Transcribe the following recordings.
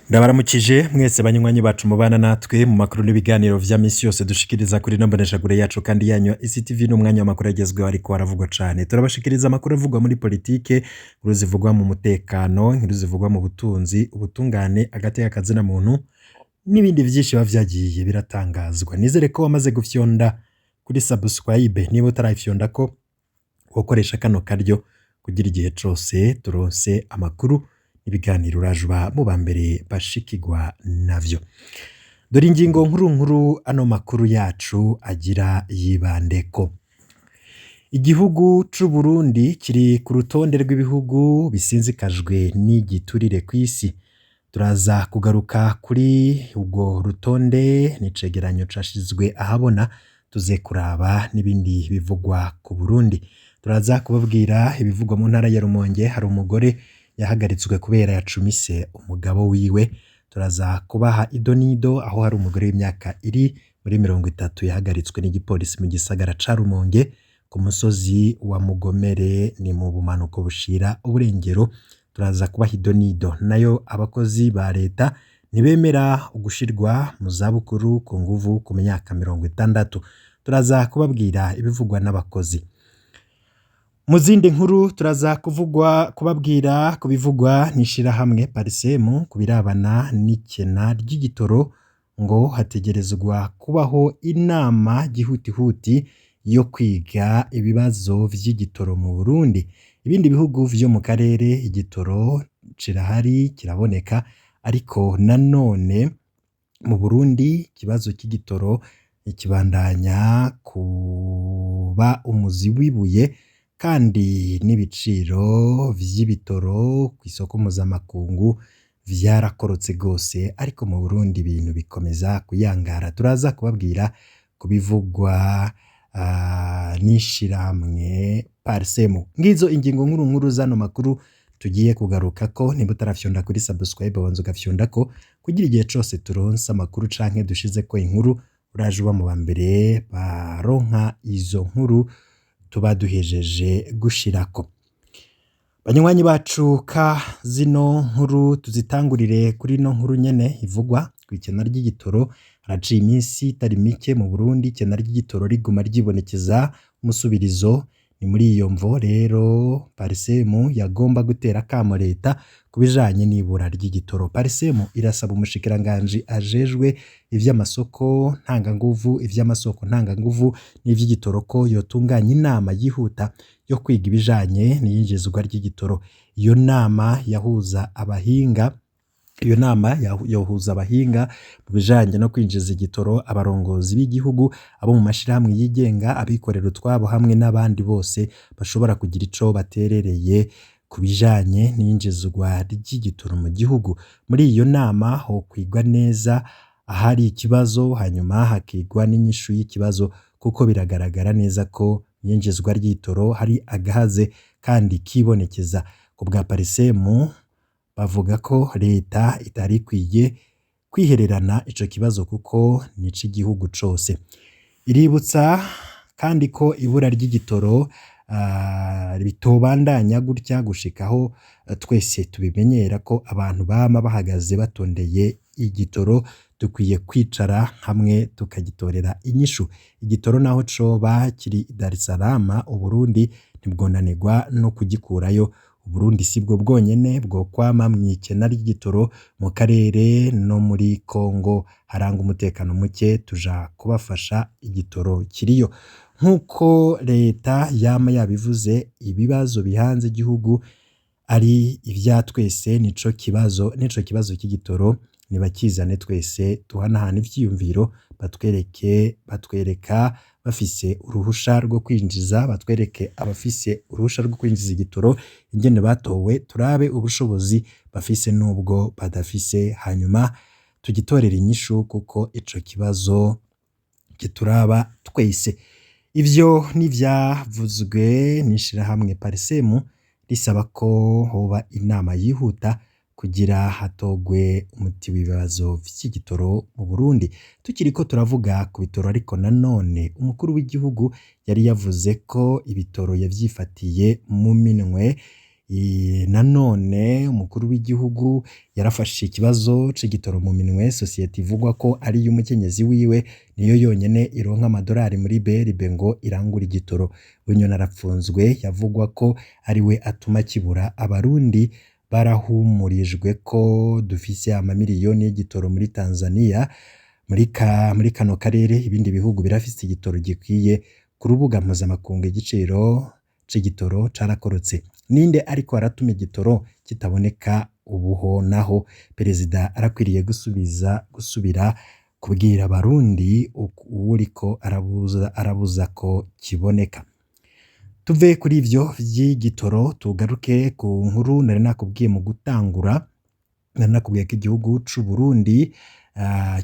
Ndabaramukije mwese banywanyi bacu mubana natwe mu makuru n'ibiganiro vya misi yose dushikiriza kuri ino mboneshakure yacu kandi yanyu ya ICTV. N'umwanya w'amakuru agezweho ariko aravugwa cane. Turabashikiriza amakuru avugwa muri politike, inkuru zivugwa mu mutekano, inkuru zivugwa mu butunzi, ubutungane, agateka kazina muntu n'ibindi vyinshi biba vyagiye biratangazwa. Nizere ko wamaze gufyonda kuri subscribe. Niba utarayifyondako, wokoresha kano karyo kugira igihe cose turonse amakuru n'ibiganiro uraje uba mu ba mbere bashikirwa navyo. Dore ingingo nkuru nkuru ano makuru yacu agira yibandeko. Igihugu c'u Burundi kiri ku rutonde rw'ibihugu bisinzikajwe n'igiturire kw'isi. Turaza kugaruka kuri urwo rutonde n'icegeranyo cashizwe ahabona, tuze kuraba n'ibindi bivugwa ku Burundi. Turaza kubabwira ibivugwa mu ntara ya Rumonge, hari umugore yahagaritswe kubera yacumise umugabo wiwe. Turaza kubaha idonido aho hari umugore w'imyaka iri muri 30 yahagaritswe n'igipolisi mu gisagara ca Rumonge ku musozi wa Mugomere, ni mu bumanuko bushira uburengero. Turaza kubaha idonido. Nayo abakozi ba leta ntibemera ugushirwa mu zabukuru ku nguvu ku myaka 60. Turaza kubabwira ibivugwa n'abakozi. Mu zindi nkuru turaza kuvugwa kubabwira ku bivugwa n'ishirahamwe Parisemu ku birabana n'ikena ry'igitoro, ngo hategerezwa kubaho inama gihutihuti yo kwiga ibibazo vy'igitoro mu Burundi. Ibindi bihugu vyo mu karere igitoro kirahari, kiraboneka, ariko nanone mu Burundi ikibazo cy'igitoro kibandanya kuba umuzi w'ibuye, kandi n'ibiciro vy'ibitoro kw'isoko mpuzamakungu vyarakorotse gose, ariko mu Burundi ibintu bikomeza kuyangara. Turaza kubabwira ku bivugwa n'ishirahamwe Parsemu. Ngizo ingingo nkuru nkuru zano makuru tugiye kugarukako. Niba utarafyonda kuri subscribe, banza ugafyondako kugira igihe cose turonse amakuru canke dushizeko inkuru uraje uba mu ba mbere baronka izo nkuru tuba duhejeje gushirako. Banywanyi bacu, ka zino nkuru tuzitangurire kuri ino nkuru nyene ivugwa kw'ikena ry'igitoro. Haraciye iminsi itari mike mu Burundi ikena ry'igitoro riguma ryibonekeza umusubirizo. Ni muri iyo mvo rero Parisemu yagomba gutera akamo leta ku bijanye n'ibura ry'igitoro. Parisemu irasaba umushikiranganji ajejwe ivy'amasoko ntanganguvu, ivy'amasoko ntanganguvu n'ivy'igitoro ko yotunganya inama yihuta yo kwiga ibijanye n'iyinjizwa ry'igitoro. Iyo nama yahuza abahinga, iyo nama yohuza abahinga mu bijanye no kwinjiza igitoro, abarongozi b'igihugu, abo mu mashirahamwe yigenga, abikorera utwabo hamwe n'abandi bose bashobora kugira ico baterereye ku bijanye n'iyinjizwa ry'igitoro mu gihugu. Muri iyo nama hokwigwa neza ahari ikibazo, hanyuma hakigwa n'inyishu y'ikibazo, kuko biragaragara neza ko iyinjizwa ry'igitoro hari agahaze kandi kibonekeza. Ku bwa Parisemu, bavuga ko leta itari ikwiye kwihererana ico kibazo kuko ni ic'igihugu cose. Iributsa kandi ko ibura ry'igitoro bitobandanya gutya gushika aho twese tubimenyera ko abantu bama bahagaze batondeye igitoro. Dukwiye kwicara hamwe tukagitorera inyishu. Igitoro naho coba kiri i Dar es Salaam, Uburundi ntibwonanirwa no kugikurayo. Uburundi sibwo bwonyene bwokwama mw'ikena ry'igitoro mu karere, no muri Kongo harangwa umutekano muke, tuja kubafasha, igitoro kiriyo. Nk'uko leta yama yabivuze, ibibazo bihanze igihugu ari ivya twese. Nico kibazo cy'igitoro nibakizane twese tuhanahana ivyiyumviro, batwereke, batwereka bafise uruhusha rwo kwinjiza, batwereke abafise uruhusha rwo kwinjiza igitoro ingene batowe, turabe ubushobozi bafise n'ubwo badafise, hanyuma tugitorere inyishu kuko ico kibazo kituraba twese. Ivyo n'ivyavuzwe n'ishirahamwe Parisemu risaba ko hoba inama yihuta kugira hatogwe umuti w'ibibazo vy'igitoro mu Burundi. Tukiriko turavuga ku bitoro, ariko nanone umukuru w'igihugu yari yavuze ko ibitoro yavyifatiye mu minwe. Nanone umukuru w'igihugu yarafashe ikibazo c'igitoro mu minwe. Sosiyete ivugwa ko ari iy'umukenyezi wiwe niyo yonyene ironka amadorari muri BRB ngo irangure igitoro. Bunyoni arapfunzwe, yavugwa ko ariwe atuma kibura. Abarundi barahumurijwe ko dufise amamiliyoni y'igitoro muri Tanzania. Muri kano karere ibindi bihugu birafise igitoro gikwiye. Ku rubuga mpuzamakungu igiciro c'igitoro carakorotse. Ninde ariko aratuma igitoro kitaboneka ubuho naho? Perezida arakwiriye gusubira kubwira abarundi uwuriko arabuza ko kiboneka. Tuve kuri ivyo vy'igitoro tugaruke ku nkuru nari nakubwiye mu gutangura. Nari nakubwiye ko igihugu c'u Burundi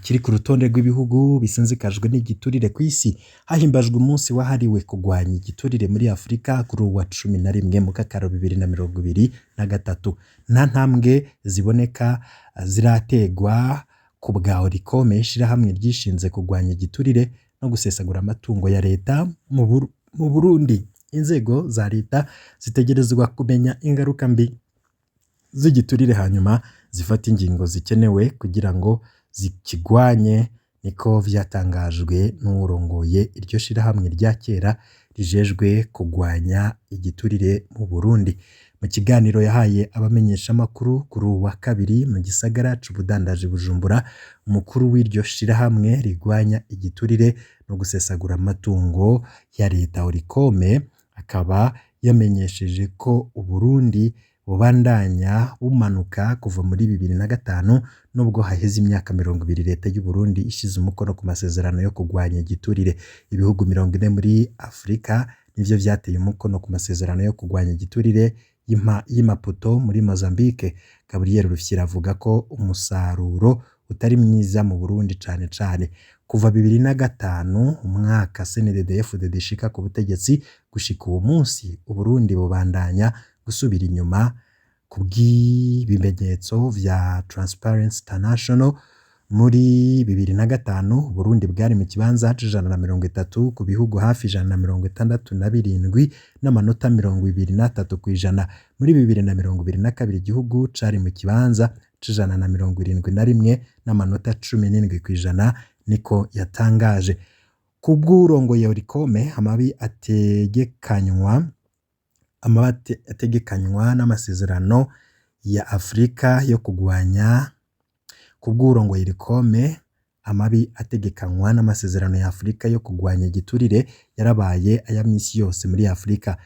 kiri ku rutonde rw'ibihugu bisinzikajwe n'igiturire kw'isi. Hahimbajwe umunsi wahariwe kugwanya igiturire muri Afurika kuri uwa 11 Mukakaro 2023. Nta ntambwe ziboneka zirategwa ku bwa Oricome, ishirahamwe ryishinze kugwanya igiturire no gusesagura amatungo ya leta mu Burundi. Inzego za leta zitegerezwa kumenya ingaruka mbi z'igiturire hanyuma zifata ingingo zikenewe kugira ngo zikigwanye, niko vyatangajwe n'uwurongoye iryo shirahamwe rya kera rijejwe kugwanya igiturire mu Burundi. Mu kiganiro yahaye abamenyeshamakuru kuri uwu wa kabiri mu gisagara c'ubudandaji Bujumbura, umukuru w'iryo shirahamwe rigwanya igiturire no gusesagura amatungo ya leta Oricome akaba yamenyesheje ko Uburundi bubandanya bumanuka kuva muri 2005, nubwo haheze imyaka 20 leta y'u Burundi ishize umukono ku masezerano yo kugwanya igiturire. Ibihugu 40 muri Afurika nivyo vyateye umukono ku masezerano yo kugwanya igiturire y'i Maputo muri Mozambique. Gabriel Rufyiri avuga ko umusaruro utari mwiza mu Burundi cane cane kuva 2005, umwaka CNDD-FDD ishika ku butegetsi, gushika uwo munsi Uburundi bubandanya gusubira inyuma. Kubw'ibimenyetso vya Transparency International, muri 2005 Uburundi bwari mu kibanza c'130 ku bihugu hafi 167 n'amanota 23%. Muri 2022 igihugu cari mu kibanza c'171 n'amanota 17%, niko yatangaje. Kubw'uwurongoye Oricome, amabi ategekanywa n'amasezerano ya Afurika yo kugwanya Kubw'uwurongoye Oricome, amabi ategekanywa n'amasezerano ya Afurika yo kugwanya igiturire yarabaye aya misi yose muri Afurika.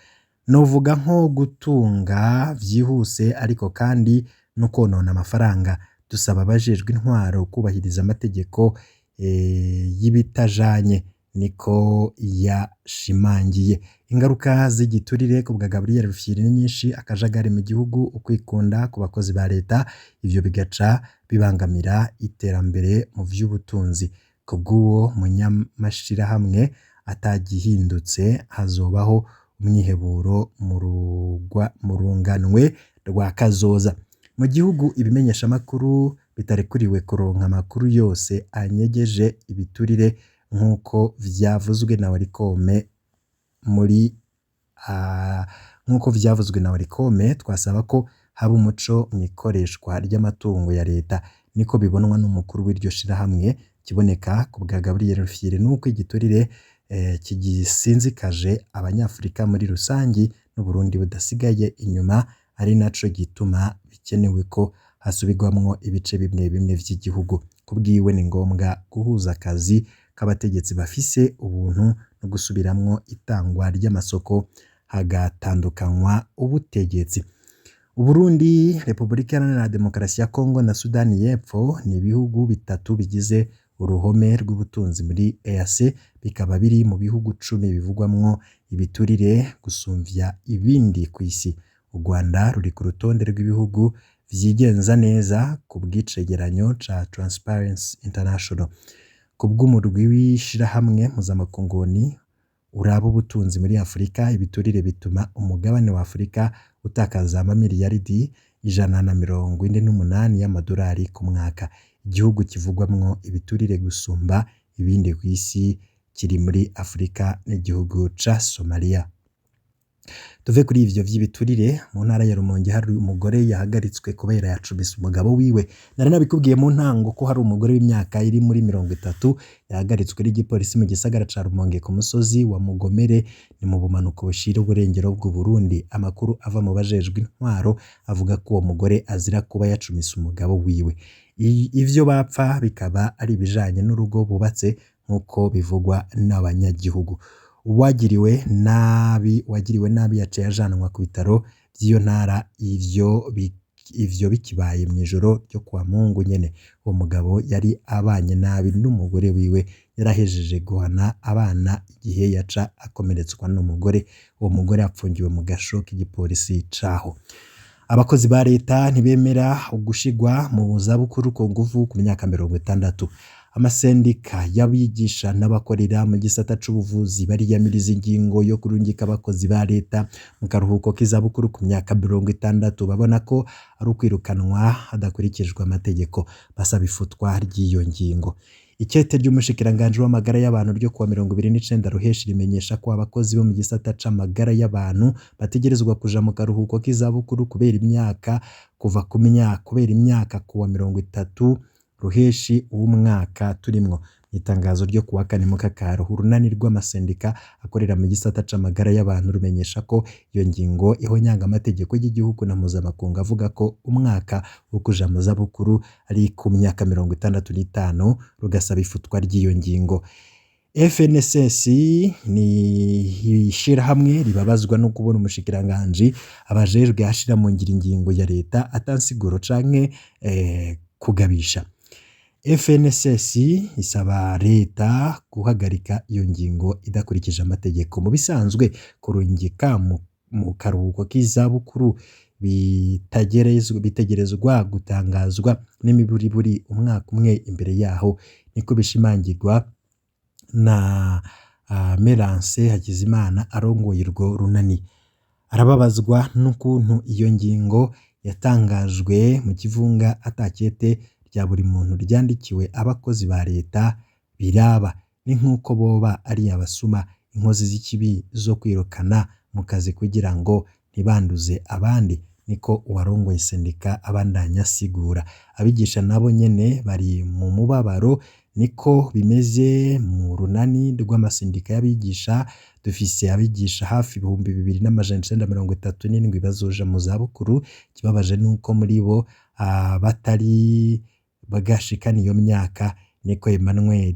Novuga nko gutunga vyihuse ariko kandi no konona amafaranga. Dusaba abajejwe intwaro kubahiriza amategeko y'ibitajanye, niko yashimangiye. Ingaruka z'igiturire ku bwa Gabriel Rufyiri ni nyinshi: akajagari mu gihugu, ukwikunda ku bakozi ba leta, ivyo bigaca bibangamira iterambere mu vy'ubutunzi. Kubw'uwo munyamashirahamwe, atagihindutse hazobaho umwiheburo mu runganwe rwa kazoza. Mu gihugu ibimenyeshamakuru bitarekuriwe kuronka amakuru yose anyegeje ibiturire nk'uko vyavuzwe na Oricome muri nk'uko vyavuzwe na Oricome, twasaba ko haba umuco mw'ikoreshwa ry'amatungo ya leta, niko bibonwa n'umukuru w'iryo shirahamwe. Kiboneka ku bwa Gabriel Rufyiri nuko igiturire kigisinzikaje abanyafurika muri rusangi n'Uburundi budasigaye inyuma, ari naco gituma bikenewe ko hasubirwamwo ibice bimwe bimwe vy'igihugu. Kubwiwe ni ngombwa guhuza akazi k'abategetsi bafise ubuntu no gusubiramwo itangwa ry'amasoko hagatandukanywa ubutegetsi. Uburundi, Repubulika Iharanira Demokarasi ya Kongo na Sudani y'Epfo ni ibihugu bitatu bigize uruhome rw'ubutunzi muri EAC, bikaba biri mu bihugu 10 bivugwamwo ibiturire gusumvya ibindi kw'isi. U Rwanda ruri ku rutonde rw'ibihugu vyigenza neza ku bw'icegeranyo ca Transparency International. Ku bw'umurwi w'ishirahamwe mpuzamakungu uraba ubutunzi muri Afurika, ibiturire bituma umugabane wa Afurika utakaza amamiliyaridi 148 y'amadolari ku mwaka. Igihugu kivugwamwo ibiturire gusumba ibindi kw'isi kiri muri Afurika n'igihugu ca Somalia. Tuve kuri ivyo vy'ibiturire, mu ntara ya Rumonge hari umugore yahagaritswe kubera yacumise umugabo wiwe. Nari nabikubwiye mu ntango ko hari umugore w'imyaka iri muri 30 yahagaritswe n'igipolisi mu gisagara ca Rumonge ku musozi wa Mugomere, ni mu bumanuko bushira uburengero bw'u Burundi. Amakuru ava mu bajejwe intwaro avuga ko uwo mugore azira kuba yacumise umugabo wiwe. Ivyo bapfa bikaba ari ibijanye n'urugo bubatse nk'uko bivugwa n'abanyagihugu. Uwagiriwe nabi yaciye ajanwa ku bitaro vy'iyo ntara. Ivyo bikibaye mw'ijoro ryo kuwa Mungu nyene. Uwo mugabo yari abanye nabi n'umugore wiwe, yarahejeje guhana abana igihe yaca akomeretswa n'umugore. Uwo mugore apfungiwe mu gasho k'igipolisi caho. Abakozi ba leta ntibemera ugushigwa mu zabukuru ku nguvu ku myaka 60. Amasendika y'abigisha n'abakorera mu gisata c'ubuvuzi bariyamiriza ingingo yo kurungika abakozi ba leta mu karuhuko k'izabukuru ku myaka 60. Babona ko ari ukwirukanwa hadakurikijwe amategeko, basaba ifutwa ry'iyo ngingo. Ikete ry'umushikiranganji w'amagara y'abantu ryo kuwa 29 Ruheshi rimenyesha ko abakozi bo mu gisata c'amagara y'abantu bategerezwa kuja mu karuhuko k'izabukuru kubera imyaka kuva ku myaka kubera imyaka kuwa 30 Ruheshi w'umwaka turimwo. Mu itangazo ryo kuwa kane Mukakaro, urunani rw'amasendika akorera mu gisata c'amagara y'abantu rumenyesha ko iyo ngingo ihonyanga amategeko y'igihugu na mpuzamakungu avuga ko umwaka wo kuja mu zabukuru ari ku myaka 65, rugasaba ifutwa ry'iyo ngingo. FNSS ni ishirahamwe ribabazwa no kubona umushikiranganji abajejwe ashira mu ngiro ingingo ya leta atansiguro canke kugabisha. FNSS isaba leta guhagarika iyo ngingo idakurikije amategeko. Mu bisanzwe kurungika mu karuhuko k'izabukuru bitegerezwa gutangazwa n'imiburiburi umwaka umwe imbere yaho, niko bishimangirwa na Merance Hakizimana arongoye urwo runani. Arababazwa n'ukuntu iyo ngingo yatangajwe mu kivunga atakete rya buri muntu ryandikiwe abakozi ba leta biraba. Ni nk'uko boba ari abasuma, inkozi z'ikibi zo kwirukana mu kazi kugira ngo ntibanduze abandi, niko uwarongoye sendika abandanya asigura. Abigisha nabo nyene bari mu mubabaro, niko bimeze mu runani rw'amasendika y'abigisha. Dufise abigisha hafi 2937 bazoja mu zabukuru. Ikibabaje nuko muri bo batari bwashikane iyo myaka, niko Emmanuel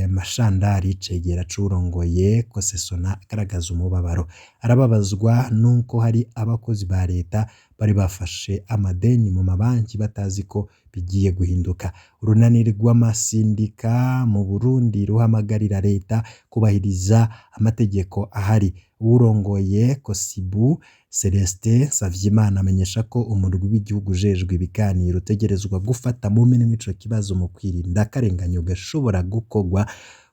Mashandari Cegera c'uwurongoye Kosesona agaragaza umubabaro. Arababazwa nuko hari abakozi ba leta bari bafashe amadeni mu mabanki batazi ko bigiye guhinduka. Urunani rw'amasindika mu Burundi ruhamagarira leta kubahiriza amategeko ahari. Uwurongoye Kosibu Celestin Savyimana amenyesha ko umurwi w'igihugu ujejwe ibiganiro utegerezwa gufata mu minwe ico kibazo mu kwirinda akarenganyo gashobora gukorwa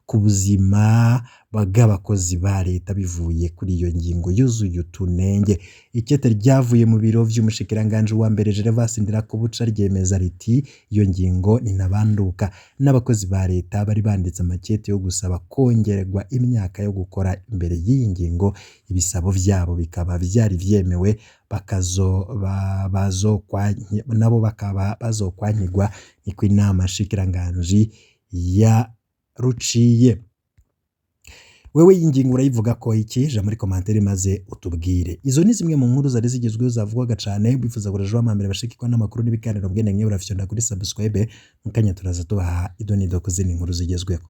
ku buzima bw'abakozi ba leta bivuye kuri iyo ngingo yuzuye utunenge. Ikete ryavuye mu biro vy'umushikiranganji wa mbere Gervas Ndirakobuca ryemeza riti iyo ngingo ninabanduka. N'abakozi ba leta bari banditse amakete yo gusaba kongererwa imyaka yo gukora imbere y'iyi ngingo, ibisabo vyabo bikaba vyari vyemewe, nabo bakaba bazokwankirwa, niko inama nshikiranganji yaruciye. Wewe iyi ngingo urayivuga ko iki? Ja muri commentaire maze utubwire. Izo ni zimwe mu nkuru zari zigezweho zavugwaga cane. Bifuza kurejo amambere bashikirwa n'amakuru n'ibiganiro bwene mwe, urafyonda kuri subscribe. Mukanya turaza tubaha idonido ku zindi nkuru zigezweho.